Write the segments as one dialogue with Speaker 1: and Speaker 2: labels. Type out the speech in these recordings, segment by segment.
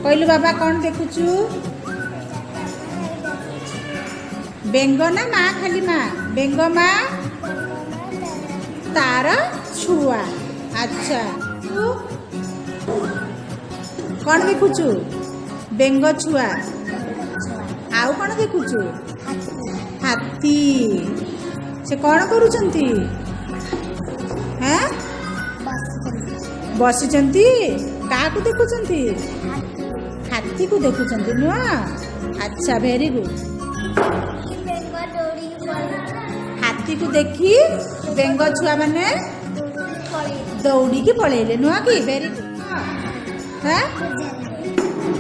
Speaker 1: କହିଲୁ ବାବା, କ'ଣ ଦେଖୁଛୁ? ବେଙ୍ଗ ନା ମା? ଖାଲି ମା ବେଙ୍ଗ, ମା ତାର ଛୁଆ। ଆଚ୍ଛା, ତୁ କ'ଣ ଦେଖୁଛୁ? ବେଙ୍ଗ ଛୁଆ। ଆଉ କ'ଣ ଦେଖୁଛୁ? ହାତୀ। ସେ କ'ଣ କରୁଛନ୍ତି? ହେଁ, ବସିଛନ୍ତି। କାହାକୁ ଦେଖୁଛନ୍ତି? ହାତୀକୁ ଦେଖୁଛନ୍ତି, ନୁହଁ? ଆଚ୍ଛା, ଭେରି ଗୁଡ୍। ହାତୀକୁ ଦେଖି ବେଙ୍ଗ ଛୁଆମାନେ ଦୌଡ଼ିକି ପଳେଇଲେ, ନୁହଁ କି? Very good. ହଁ,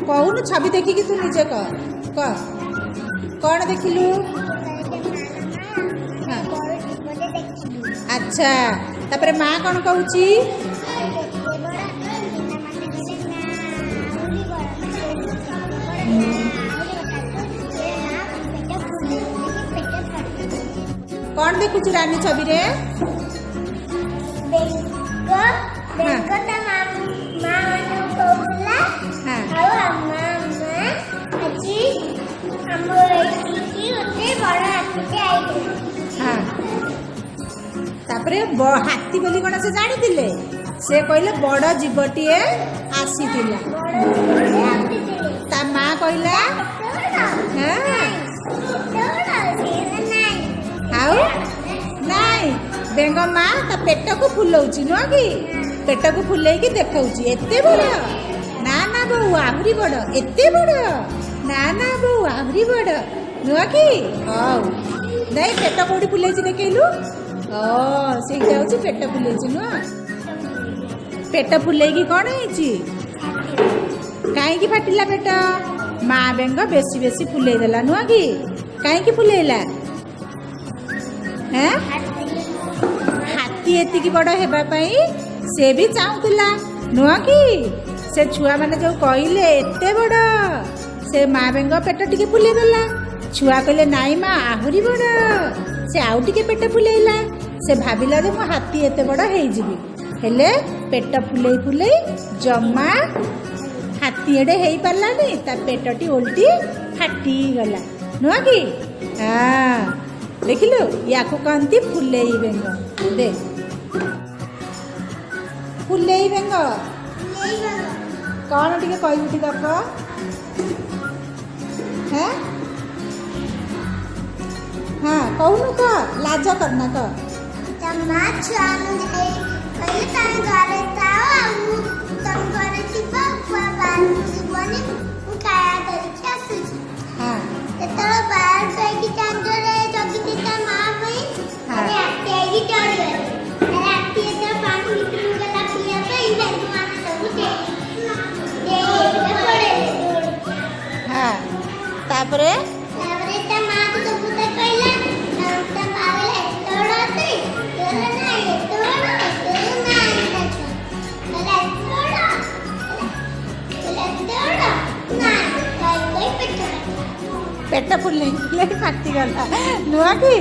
Speaker 1: କହୁନୁ, ଛବି ଦେଖିକି ତୁ ନିଜେ କହ। କହ, କ'ଣ ଦେଖିଲୁ? ହଁ, ଆଚ୍ଛା, ତାପରେ ମା କ'ଣ କହୁଛି? କ'ଣ ଦେଖୁଛୁ ରାନୀ ଛବିରେ?
Speaker 2: ବେଙ୍ଗ, ବେଙ୍ଗ ତା ମା ମା ମାନଙ୍କୁ କହୁଥିଲା। ଆଉ ଆମ ମା, ଆଜି ଆମ ଏଠିକି ଗୋଟେ ବଡ଼ ହାତୀଟେ ଆଇଥିଲା।
Speaker 1: ହଁ, ତାପରେ ହାତୀ ବୋଲି କ'ଣ ସେ ଜାଣିଥିଲେ? ସେ କହିଲେ ବଡ଼ ଜୀବଟିଏ ଆସିଥିଲା।
Speaker 2: ବଡ଼ ଜୀବଟେ ଆସିଥିଲେ।
Speaker 1: ତା ମା କହିଲା,
Speaker 2: ଏତେ ବଡ଼?
Speaker 1: ହଁ।
Speaker 2: ଏତେ ବଡ଼? ସେ କହିଲା, ନାଇଁ।
Speaker 1: ଆଉ ନାଇଁ, ବେଙ୍ଗ ମା ତା ପେଟକୁ ଫୁଲଉଛି, ନୁହଁ କି? ପେଟକୁ ଫୁଲେଇକି ଦେଖଉଛି, ଏତେ ବଡ଼? ନା ନା ବୋଉ, ଆହୁରି ବଡ଼। ଏତେ ବଡ଼? ନା ନା ବୋଉ, ଆହୁରି ବଡ଼, ନୁହଁ କି? ହଉ, ନାଇଁ, ପେଟ କୋଉଠି ଫୁଲେଇଛି ଦେଖେଇଲୁ। ଅ ସେଇଟା ହଉଛି ପେଟ ଫୁଲେଇଛି, ନୁହଁ? ପେଟ ଫୁଲେଇକି କ'ଣ ହେଇଛି? କାହିଁକି ଫାଟିଲା ପେଟ? ମା ବେଙ୍ଗ ବେଶୀ ବେଶୀ ଫୁଲେଇ ଦେଲା, ନୁହଁ କି? କାହିଁକି ଫୁଲେଇଲା? ହେଁ, ହାତୀ ଏତିକି ବଡ଼ ହେବା ପାଇଁ ସେ ବି ଚାହୁଁଥିଲା, ନୁହଁ କି? ସେ ଛୁଆମାନେ ଯୋଉ କହିଲେ ଏତେ ବଡ଼, ସେ ମା ବେଙ୍ଗ ପେଟ ଟିକେ ଫୁଲେଇ ଦେଲା। ଛୁଆ କହିଲେ, ନାଇଁ ମା, ଆହୁରି ବଡ଼। ସେ ଆଉ ଟିକେ ପେଟ ଫୁଲେଇଲା। ସେ ଭାବିଲା ଯେ ମୁଁ ହାତୀ ଏତେ ବଡ଼ ହେଇଯିବି। ହେଲେ ପେଟ ଫୁଲେଇ ଫୁଲେଇ ଜମା ହାତୀ ଏଡ଼େ ହେଇପାରିଲାନି। ତା ପେଟଟି ଓଲଟି ଫାଟିଗଲା, ନୁହଁ କି? ହଁ, ଦେଖିଲୁ, ୟାକୁ କହନ୍ତି ଫୁଲେଇ ବେଙ୍ଗ। ଦେ ଫୁଲେଇ ବେଙ୍ଗ କ'ଣ ଟିକେ କହିବୁ ଟି ଗପ? ହେଁ, ହଁ, କହୁନୁ, କହ, ଲାଜ କରନା, କହ।
Speaker 2: ତା ମା ଛୁଆମାନଙ୍କୁ ଯାଇ କହିଲେ, ତମେ ଘରେ ଥାଅ ଆଉ ମୁଁ ତମ ଘରେ ଥିବ, କୁଆ ବାହାରକୁ ଯିବନି, ମୁଁ ଖାଇବା ଧରିକି ଆସୁଛି। ଯେତେବେଳେ ବାହାରକୁ ଯାଇକି ଦାଣ୍ଡରେ ଜଗିଛି ତା ମା ପାଇଁ, ତାରେ ହାତୀ ଆଇକି ଚଢ଼ିଗଲେ। ତାରେ ହାତୀ ଯେତେବେଳେ ପାଣି ଭିତରକୁ ଗଲା ପିଇବା ପାଇଁ, ବେଙ୍ଗମାନେ ସବୁ ଡେଇଁ ଡେଇଁ ପଳେଇଲେ ଦୌଡ଼ିକି।
Speaker 1: ହଁ, ତାପରେ?
Speaker 2: ତାପରେ ତା ମାକୁ ସବୁ କଥା କହିଲା। ତା ମା କହିଲା, ଏତେ ବଡ଼ ହାତୀ? କହିଲା, ନାଇଁ, ଏତେ ବଡ଼? କହିଲା, ନାଇଁ। ତା ଛୁଆ କହିଲା, ଏତେ ବଡ଼? କହିଲା, ଏତେ ବଡ଼? ନାଇଁ। କହି କହି ପେଟ କାଟିଲା।
Speaker 1: ପେଟ ଫୁଲେଇ ଫୁଲେଇ ଫାଟିଗଲା, ନୁହଁ କି?